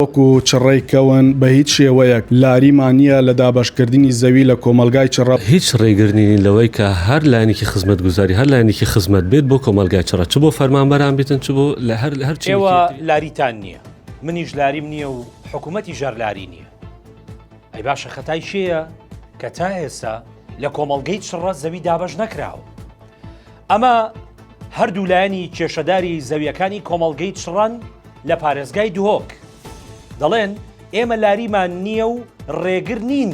وەکو چڕەی کەون بە هیچ شێوەیەک لاریمان نییە لە دابەشکردنی زەوی لە کۆمەڵگای چڕە. هیچ ڕێگر نین لەوەی کە هەر لایەنێکی خزمەتگوزاری هەر لایەنێکی خزمەت بێت بۆ کۆمەڵگای چڕە چ بۆ فەرمانبەران بیتن چ بۆ لە هەر هەر ئێوە چینێکی تری. لاریتان نییە، منیش لاریم نییە و حکوومەتیش هەر لاری نییە. ئەی باشە خەتای کێیە کە تا ئێستا لە کۆمەڵگەی چڕە زەوی دابەش نەکراوە؟ ئەمە هەردوو لایەنی کێشەداری زەویەکانی کۆمەڵگەی چڕەن لە پارێزگای دهۆک. دەڵێن ئێمە لاریمان نییە و ڕێگر نین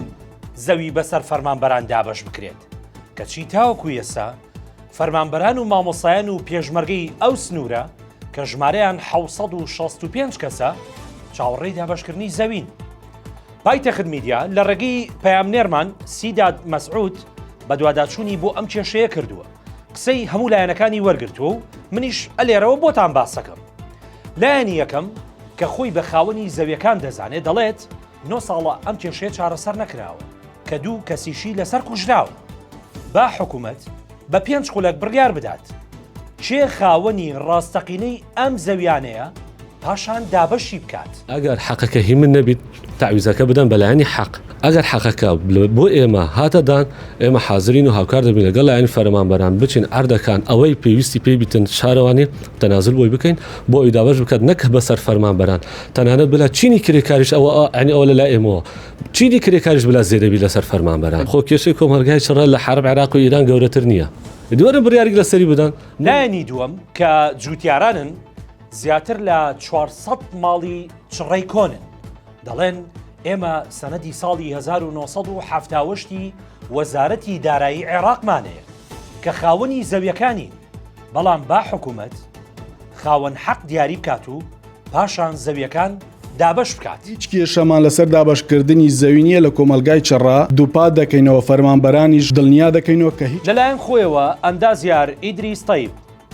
زەوی بەسەر فەرمانبەران دابەش بکرێت. کەچی تاوەکو ئێستا فەرمانبەران و مامۆستایان و پێشمەرگەی ئەو سنوورە کە ژمارەیان 665 کەسە چاوەڕێی دابەشکردنی زەوین. پایتەخت میدیا لە ڕێگەی پەیامنێرمان سیداد مەسعود بەدواداچوونی بۆ ئەم کێشەیە کردووە قسەی هەموو لایەنەکانی وەرگرتووە و منیش ئەلێرەوە بۆتان باسەکەم لایەنی یەکەم کە خۆی بە خاوەنی زەویەکان دەزانێت دەڵێت نۆ ساڵە ئەم کێشەیە چارەسەر نەکراوە کە دوو کەسیشی لەسەر کوژراوە با حکوومەت بە پێنج خولەک بڕیار بدات کێ خاوەنی ڕاستەقینەی ئەم زەویانەیە پاشان دابەشی بکات. ئەگەر حەقەکە هی من نەبیت تەعویزەکە بدەن بە لایەنی حەق، ئەگەر حەقەکە بۆ ئێمە هاتە دان ئێمە حازرین و هاوکار دەبین لەگەڵ لایەنی فەرمانبەران بچین عەردەکان ئەوەی پێویستی پێی بیتن شارەوانی تەنازول بۆی بکەین بۆ ئەوی دابەش بکات نەک بەسەر فەرمانبەران تەنانەت بلا چینی کرێکاریش ئەوە ئەنی ئەوە لە لای ئێمەوە چینی کرێکاریش بلا زێدەبی لەسەر فەرمانبەران خۆ کێشەی کۆمەڵگای چڕە لە حەرب عێراق و ئیران گەورەتر نییە دووەرە بڕیاریک لەسەری بدەن. لایەنی دووەم کە جووتیارانن زیاتر لە 400 ماڵی چڕەی کۆنن، دەڵێن ئێمە سەنەدی ساڵی 1970 ی وەزارەتی دارایی عێراقمان هەیە کە خاوەنی زەویەکانین، بەڵام با حکومەت خاوەن حەق دیاری بکات و پاشان زەویەکان دابەش بکات. هیچ کێشەمان لەسەر دابەشکردنی زەوی نییە لە کۆمەڵگای چڕە، دووپات دەکەینەوە فەرمانبەرانیش دڵنیا دەکەینەوە کە هیچ. لەلایەن خۆیەوە ئەندازیار ئیدریس تەیب،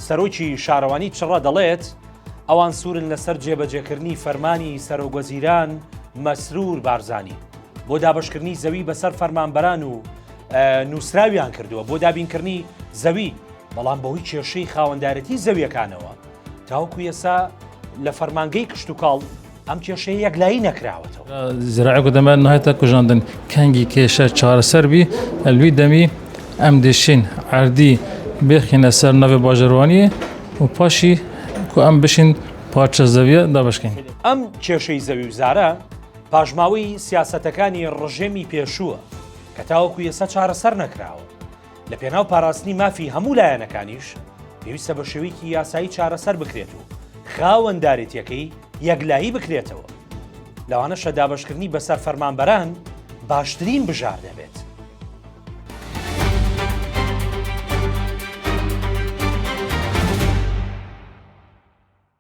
سەرۆکی شارەوانی چڕە دەڵێت، ئەوان سوورن لەسەر جێبەجێکردنی فەرمانی سەرۆکوەزیران مەسرور بارزانی بۆ دابەشکردنی زەوی بەسەر فەرمانبەران و نووسراویان کردووە بۆ دابینکردنی زەوی، بەڵام بەهۆی کێشەی خاوەندارێتی زەویەکانەوە تاوەکو ئێستا لە فەرمانگەی کشتوکاڵ ئەم کێشەیە یەکلایی نەکراوەتەوە. زراعی کو دەمە نهایتە کوژاندن کەنگی کێشە چارەسەر بی الوی دەمی ئەم دشین عەردی بێخینە سەر ناوێ باژەروانیە و پاشی کو ئەم بشین پارچە زەویە دابەشکەین. ئەم کێشەی زەوی و زارە پاشماوەی سیاسەتەکانی ڕژێمی پێشووە کە تاوەکو ئێستا چارەسەر نەکراوە. لە پێناو پاراستنی مافی هەموو لایەنەکانیش پێویستە بە شێوەیەکی یاسایی چارەسەر بکرێت و خاوەندارێتیەکەی یەکلایی بکرێتەوە. لەوانەشە دابەشکردنی بەسەر فەرمانبەران باشترین بژاردە بێت.